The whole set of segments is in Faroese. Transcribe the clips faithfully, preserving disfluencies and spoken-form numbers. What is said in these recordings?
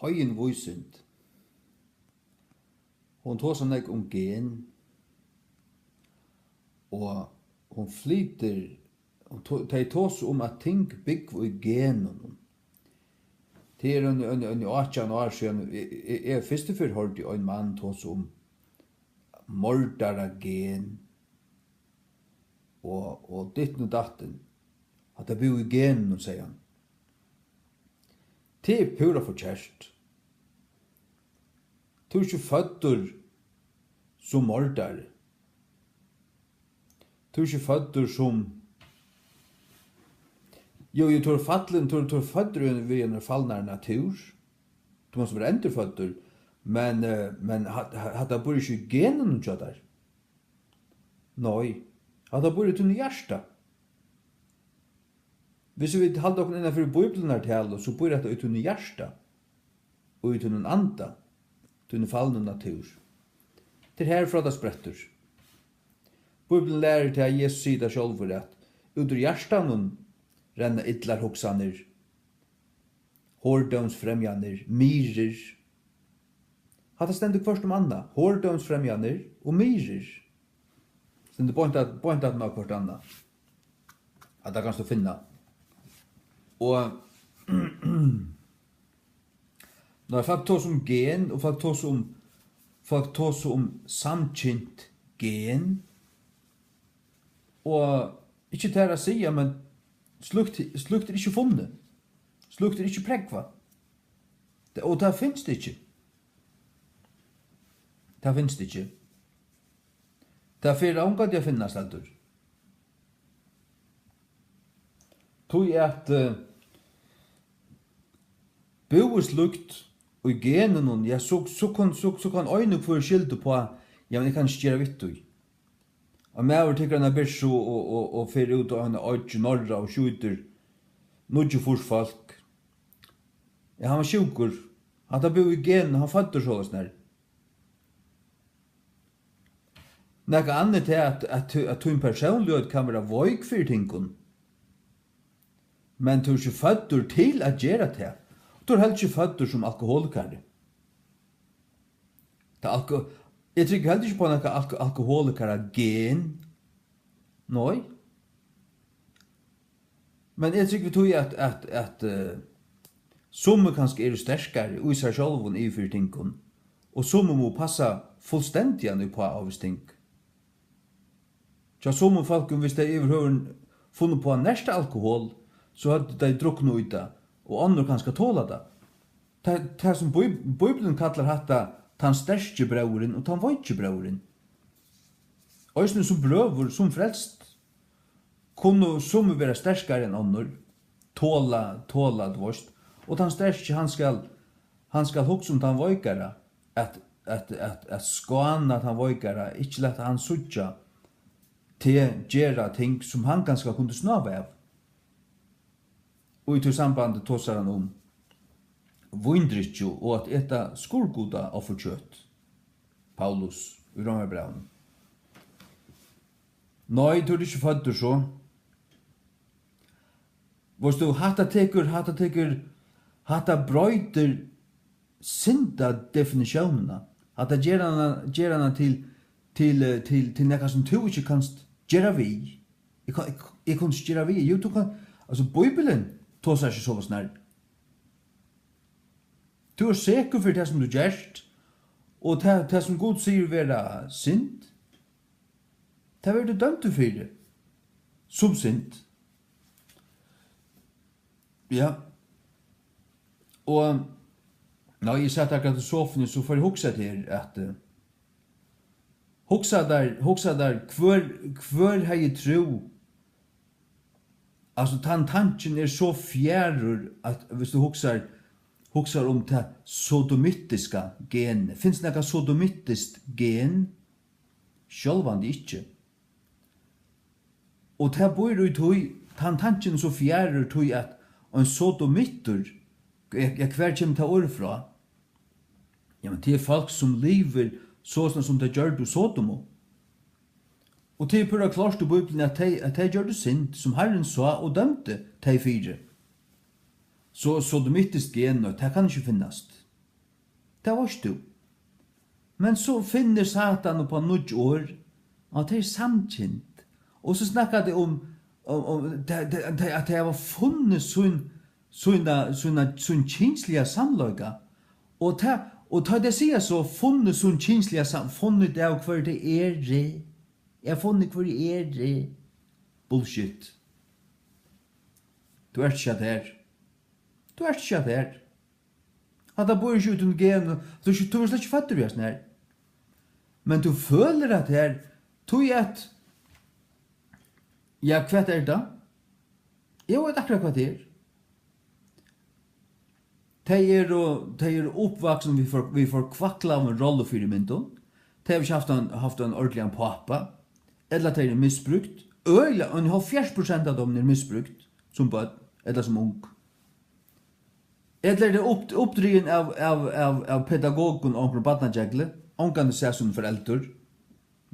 Eigin vísind. Hon tosar nógv um gen, og hon flytur, hon to-, tey tosa um, at ting búgva í genunum. Tað er eini, eini, eini átjan ár síðan, eg, eg, eg fyrstu ferð hoyrdi ein mann tosa um mordaragen og, og dittin og dattin. Hatta búði í genunum, segði hann. Tað er púra forkert. Tú ert ikki føddur sum mordari. Tú ert ikki føddur sum, jú, jú, tú ert fallin, tú, tú ert føddur í, við einari falnari natúr. Tú mást vera endurføddur, men, eh, men ha-, ha-, hatta býr ikki í genunum hjá tær. Nei, hatta býr í tínum hjarta. Hvis vit halda okkum innan fyri Bíbliunnar talu, so býr hetta í tínum hjarta og í tínum anda, tínum falnu natúr. Tað er herfrá, tað sprettur. Bíblian lærir tað, Jesus sigur tað sjálvur, at út úr hjartanum renna illar hugsanir, hordómsfremjanir, myrðir. Hatta stendur hvørt um annað, hordómsfremjanir og myrðir. Stendur beint at, beint at ná hvørt annað. Hatta kanst tú finna. Og nú er fólk tosa um gen, og fólk tosa um, fólk tosa um samkynt gen. Og ikki tær at siga, men slíkt, slíkt er ikki funnið. Slíkt er ikki prógvað. Og tað finst ikki. Tað finst ikki. Tað fer ongantíð at finnast heldur. Tí at, eh, búði slíkt í genunum, ja, so, so kann, so, so kann ein og hvør skylda upp á, ja, men eg kann ikki gera við tí. Ein maður tekur eina byrsu og, og, og fer út á eina oyggj norra og skjýtur níggjuogfýrs fólk. Ja, hann var sjúkur. Hatta búði í genunum, hann føddur soleiðis nær. Nakað annað er tað, at, at, at tín persónligheit kann vera veik fyri tingum. Men tú ert ikki føddur til at gera tað. Tú ert heldur ikki føddur sum alkoholikari. Tað alko-, eg trúgvi heldur ikki upp á nakað alko-, alkoholikara gen. Nei. Men eg trúgvi tí, at, at, at, eh, summi kanska eru sterkari í sær sjálvum yvir fyri tingum, og summi mugu passa fullstendiga upp á ávís ting. Hjá summum fólkum, viss tey yvirhøvur funnu upp á at nerta alkohol, so høvdu tey druknað í tað, og onnur kanska tola tað. Tað, tað sum Bí-, Bíblian kallar hatta tann sterki bróðurin og tann veiki bróðurin. Eisini sum brøður, sum frelst, kunnu summi vera sterkari enn onnur, tola, tola, tú veist, og tann sterki, hann skal, hann skal hugsa um tann veikara, at, at, at, at skána tann veikara, ikki lata hann síggja teg gera ting, sum hann kanska kundi snáva av. Og í tí sambandi tosar hann um víndrykkju og at eta skurðgudaofurkjøt. Paulus í Rómarbrævinum. Nei, tú ert ikki føddur so. Veitst tú, hatta tekur, hatta tekur, hatta broytir syndadefinitiónina. Hatta ger hana, ger hana til, til, eh, til, til nakað, sum tú ikki kanst gera við. Eg kann, eg, eg kundi ikki gera við. Jú, tú kann, altso, Bíblian tosar ikki soleiðis nær. Tú ert sekur fyri tað, sum tú gert, og tað, tað, sum Gud sigur vera synd, tað verður tú dømdur fyri, sum synd. Ja. Og, ná, eg sat akkurát í sofuni, so fór eg at hugsa at her, at, eh, hugsa tær, hugsa tær, hvør, hvør hevði trúð, altso, tann tankin er so fjarur, at viss tú hugsar, hugsar um tað sodomittiska genið, finst nakað sodomittiskt gen? Sjálvandi ikki. Og tað býr í tí, tann tankin er so fjarur tí, at ein sodomittur, ja, ja, hvar kemur tað orð frá? Ja, men tað er fólk, sum livir soleiðis, sum tey gjørdu í Sodomu. Og tað er púra klárt í Bíbliuni, at tey, at tey gjørdu synd, sum Harrin sá og dømdi tey fyri. So sodomittiskt gen, nei, tað kann ikki finnast. Tað veitst tú. Men so finnur Satan upp á nýggj orð, og tað er samkynd. Og so snakka tey um, um, um tað, tað, tað, at tey hava funnið sín, sína, sína, sín kynsliga samleika. Og tað, og tá tey siga so, funnið sín kynsliga sam-, funnið av hvør tey eru. Eg havi funnið hvør eg eri. Bullshit. Tú ert ikki hatta her. Tú ert ikki hatta her. Hatta býr ikki í tínum genum. Tú ert ikki, tú ert slett ikki føddur við hasum her. Men tú følir hatta her, tí at, ja, hvat er tað? Eg veit akkurát, hvat tað er. Tey eru, tey eru uppvaksin við for, við forkvaklavum rollufyrimyndum. Tey hava ikki havt ein, havt ein ordiligan pápa, ella tey eru misbrúkt. Øgiliga, ein hálvfjerðs prosent av teimum eru misbrúkt sum børn, ella sum ung. Ella eru tey upp, uppdrigin av, av, av, av pedagogum og onkrum barnagegli, ongantíð sæð síni foreldur,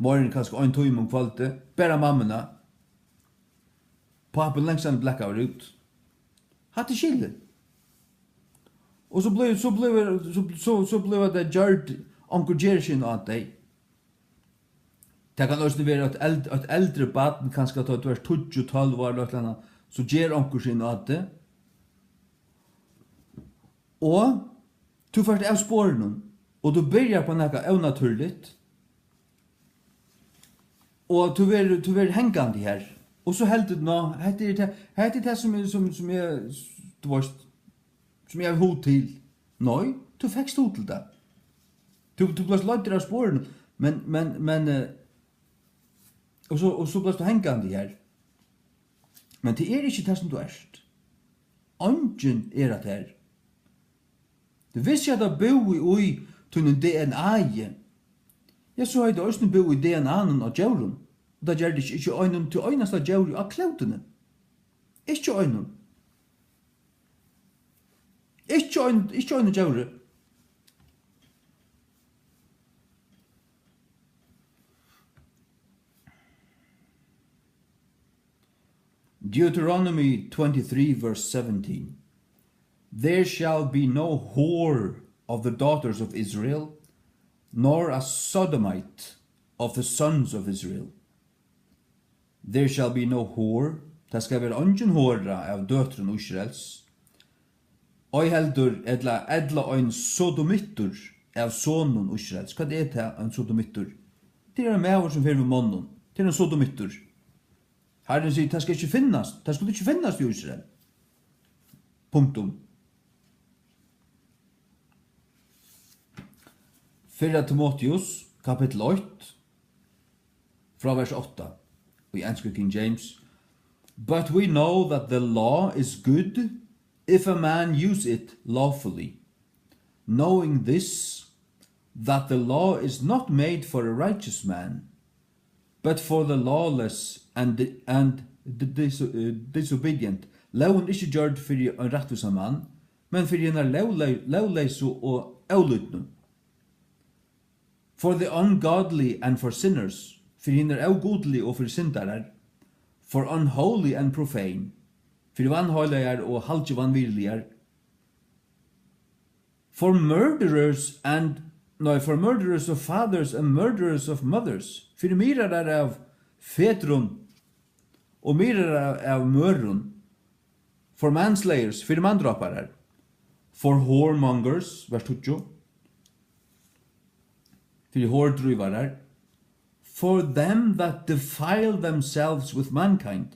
meira enn kanska ein tíma um kvøldið, bara mammuna. Pápin langt síðan blackaður út. Hatta er skilið. Og so blívur, so blívur, so, so, so blívur tað gjørt, onkur ger seg inn á tey. Tað kann eisini vera eitt eld-, eitt eldri barn, kanska tá tú ert tíggju, tólv ár ella eitt ella annað, so ger onkur seg inn á teg. Og tú fert av sporinum, og tú byrjar på nakað ónatúrligt, og tú verður, tú verður hangandi har, og so heldur tú, ná, hetta er tað, hetta er tað, sum er, sum, sum eg, tú veitst, sum eg havi hug til. Nei, tú fekst hug til tað. Tú, tú bleivst leiddur av sporinum, men, men, men, eh, og so, og so bleivst tú hangandi har. Men tað er ikki tað, sum tú ert. Eingin er at tær. Tú vissi, at tað búði í tínum D N A-i. Ja, so hevði tað eisini búð í D N A-num á djórum. Og tað gjørdi ikki, ikki einum, tí einasta djóri á klótuni. Ikki einum. Ikki ein, ikki einum djóri. Deuteronomy twenty-three, verse seventeen. There shall be no whore of the daughters of Israel, nor a sodomite of the sons of Israel. There shall be no whore, tað skal vera eingin hora av døtrum Ísraels, ei heldur, ella, ella ein sodomittur av sonum Ísraels. Hvat er tað, ein sodomittur? Tað er ein maður, sum fer við monnum. Tað er ein sodomittur. Harrin sigur, tað skal ikki finnast. Tað skal ikki finnast í Ísrael. Punktum. Fyrra Timoteus, kapittul eitt, frá vers átta, í ensku King James. But we know that the law is good if a man use it lawfully, knowing this, that the law is not made for a righteous man, but for the lawless and the, and the dis-, eh, disobedient. Lógin er ikki gjørd fyri ein rættvísan mann, men fyri hinar lógle-, lógleysu og ólýdnu. For the ungodly and for sinners, fyri hinar ógudligu og fyri syndarar. For unholy and profane, fyri vanheilagar og halgivanvirðiligar. For murderers and, nei, for murderers of fathers and murderers of mothers, fyri myrðarar av fedrum og myrðarar av mødrum. For manslayers, fyri manndráparar. For whoremongers, vers tíggju, fyri hordrívarar. For them that defile themselves with mankind,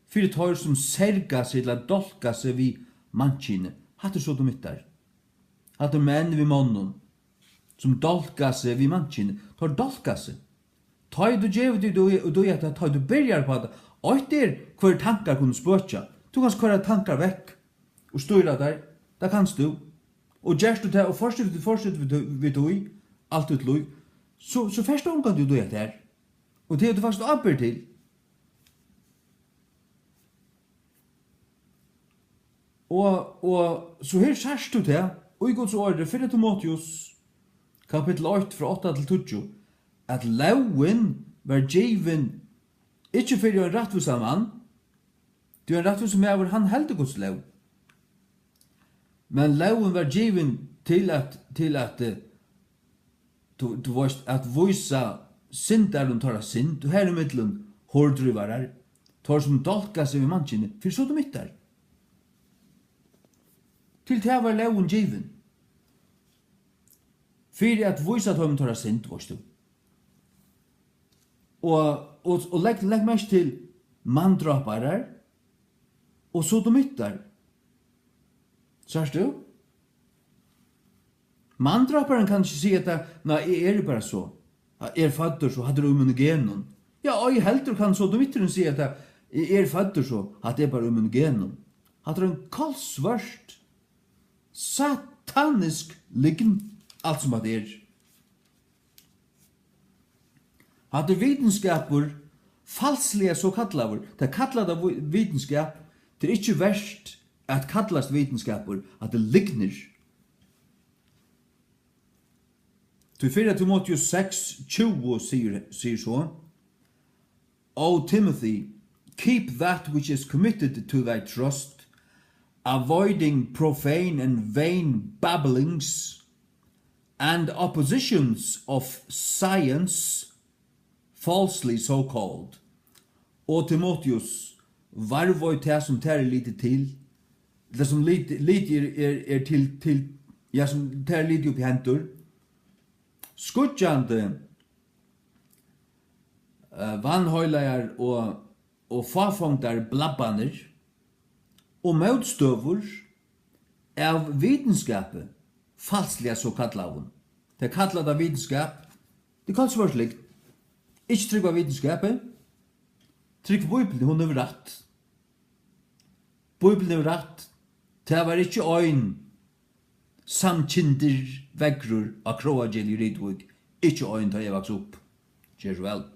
fyri teir, sum serga seg ella dálka seg við mannkynið. Hatta er sodomittar. Hatta er menn við monnum, sum dálka seg við mannkynið. Teir dálka seg. Tá ið tú gevur teg í, í, í hetta, tá ið tú byrjar upp á tað, eitt er, hvørjir tankar kunnu spøkja. Tú kanst koyra tankar vekk og stýra teir. Tað kanst tú. Og gert tú tað, og fortsetur, fortsetur við tí, við tí, alt títt lív, so, so fert tú ongantíð út í hetta her. Og tað er tú faktiskt ábyrgd til. Og, og so her sært tú tað, í Guds orði, fyrra Timoteus, kapittul eitt, frá átta til tíggju, at lógin var givin ikki fyri ein rættvísan mann, tí ein rættvísur maður, hann heldur Guds lóg. Men lógin var givin til at, til at, eh, tú, tú veist, at vísa syndarum teirra synd, og har ímillum hordrívarar, teir sum dálka seg við mannkyni, fyri sodomittar. Til tað var lógin givin. Fyri at vísa teimum teirra synd, veitst tú. Og, og, og legg, legg merki til manndráparar og sodomittar. Sært tú? Manndráparin kann ikki siga, at tað, nei, eg eri bara so. Eg eri føddur so, hatta er í mínum genum. Ja, ei heldur kann sodomitturin siga, at tað, eg eri føddur so, hatta er bara í mínum genum. Hatta er ein kolsvørt, satanisk lygn, alt sum hatta er. Hatta er vitinskapur, falsliga so kallaður. Tað kalla tað vi-, vitinskap. Tað er ikki vert at kallast vitinskapur. Hatta er lygnir. Tí fyrra Timoteus seks tjúgu sigur, sigur so: O Timothy, keep that which is committed to thy trust, avoiding profane and vain babblings and oppositions of science, falsely so called. O Timoteus, varðveit tað, sum tær er litið til, tað, sum lit-, litið er, er, er til, til, ja, sum tær er litið upp í hendur. Skýggjandi, eh, vanheilagar og, og fáfongdar blabbanir og mótstøður av vitinskapi, falsliga so kallaðum. Tey kalla tað vitinskap, tað er kolsvørt lygn. Ikki trúgva vitinskapi, trúgv Bíbliuni, hon hevur rætt. Bíbliuni hevur rætt. Tað var ikki ein samkyndur veðrur á Króagili í Rituvík, ikki ein, tá eg vaks upp. Ger so væl.